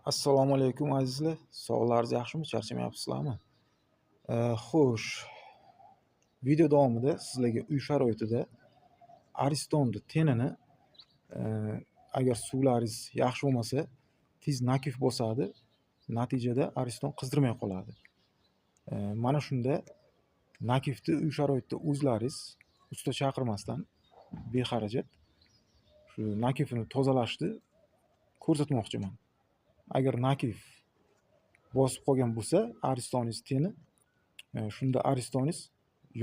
Assalomu alaykum, azizlar. Sog'liqlaringiz yaxshimi? Charchamayapsizlarmi? Xo'sh, video davomida sizlarga uy sharoitida Aristonni tenini, agar suvlaringiz yaxshi bo'lmasa, tez накипь bosadi. Natijada Ariston qizdirmay qoladi. Mana shunda накипь ni uy sharoitida o'zlaringiz usta chaqirmasdan bexarajat shu накипь ini tozalashni ko'rsatmoqchiman. Agar накипь bosib qolgan bo'lsa Aristoningiz teni, shunda Aristoningiz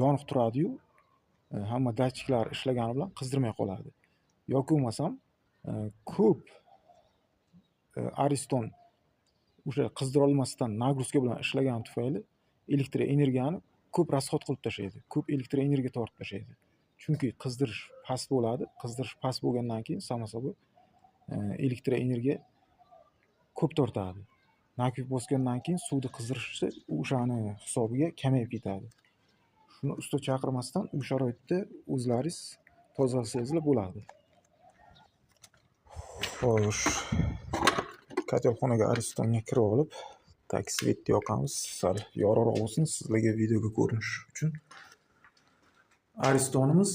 yoniq turadi-yu, hamma datchiklar ishlagani bilan qizdirmay qoladi. Yoki bo'lmasam, ko'p Ariston o'sha qizdirolmasdan нагрузка bilan ishlagani tufayli elektr energiyani ko'p расход qilib tashlaydi, ko'p elektr energiya tortib tashlaydi. Chunki qizdirish past bo'ladi. Qizdirish past bo'lgandan keyin, само собой, elektr energiya ko'p tortadi. Накипь bosgandan keyin suvni qizdirishi o'shani hisobiga kamayib ketadi. Shuni usta chaqirmasdan uy sharoitida o'zlaringiz tozalasangizlar bo'ladi. Xo'sh, kotelxonaga Aristonga kirib olib, так, свет ni yoqamiz, sal yorug'roq bo'lsin sizlarga videoga ko'rinish uchun. Aristonimiz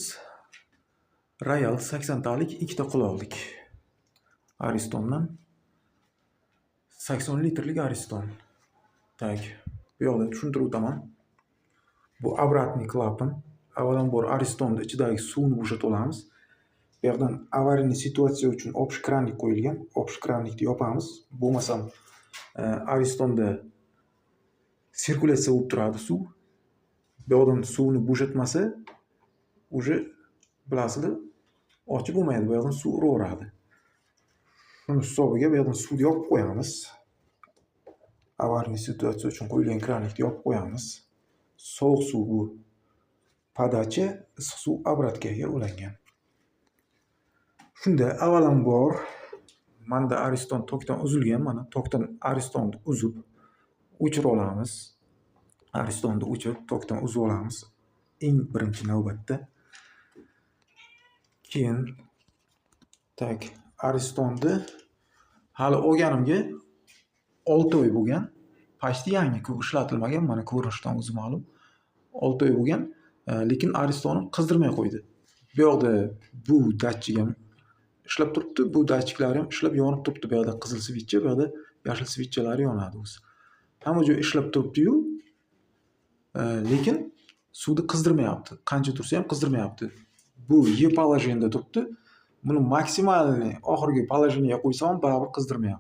Royal 80 talik, ikkita quloqlik. Aristondan 80 litrlik Ariston. Так, bu yoqda tushuntirib o'taman. Bu обратный klapan. Avvalambor Aristonni ichidagi suvni bo'shatib olamiz. Bu yoqdan аварийный ситуация uchun общий краник qo'yilgan. Общий краник ni yopamiz. Bo'lmasam, Aristonda sirkulyatsiya bo'lib turadi suv. Bu yoqdan suvni bo'shatmasa, уже bilasizlar, ochib bo'lmaydi. Bu yoqdan suv uraveradi. Shuni hisobiga bu yoqdan suvni yopib qo'yamiz. Аварийный ситуация uchun qo'yilgan краник ni yopib qo'yamiz. Sovuq suv bu подача, issiq suv обратка ga ulangan. Shunda avvalambor manda Ariston tokdan uzilgan, mana tokdan Aristonni uzib o'chirib olamiz. Aristonni o'chirib, tokdan uzib olamiz. Eng birinchi navbatda. Keyin, так, Aristonni hali olganimga 6 oy bo'lgan. Почти yangi, ko'p ishlatilmagan, mana ko'rinishidan o'zi ma'lum. 6 oy bo'lgan, lekin Aristonim qizdirmay qo'ydi. Bu yoqda bu datchik ham ishlab turibdi, bu datchiklari ham ishlab yonib turibdi. Bu yoqda qizil свеча, bu yoqda yashil свеча lari yonadi o'zi. Hamma joy ishlab turibdi-yu, lekin suvni qizdirmayapti. Qancha tursa ham qizdirmayapti. Bu E положение da turibdi. Buni максимальный oxirgi положение ga qo'ysam ham baribir qizdirmayapti.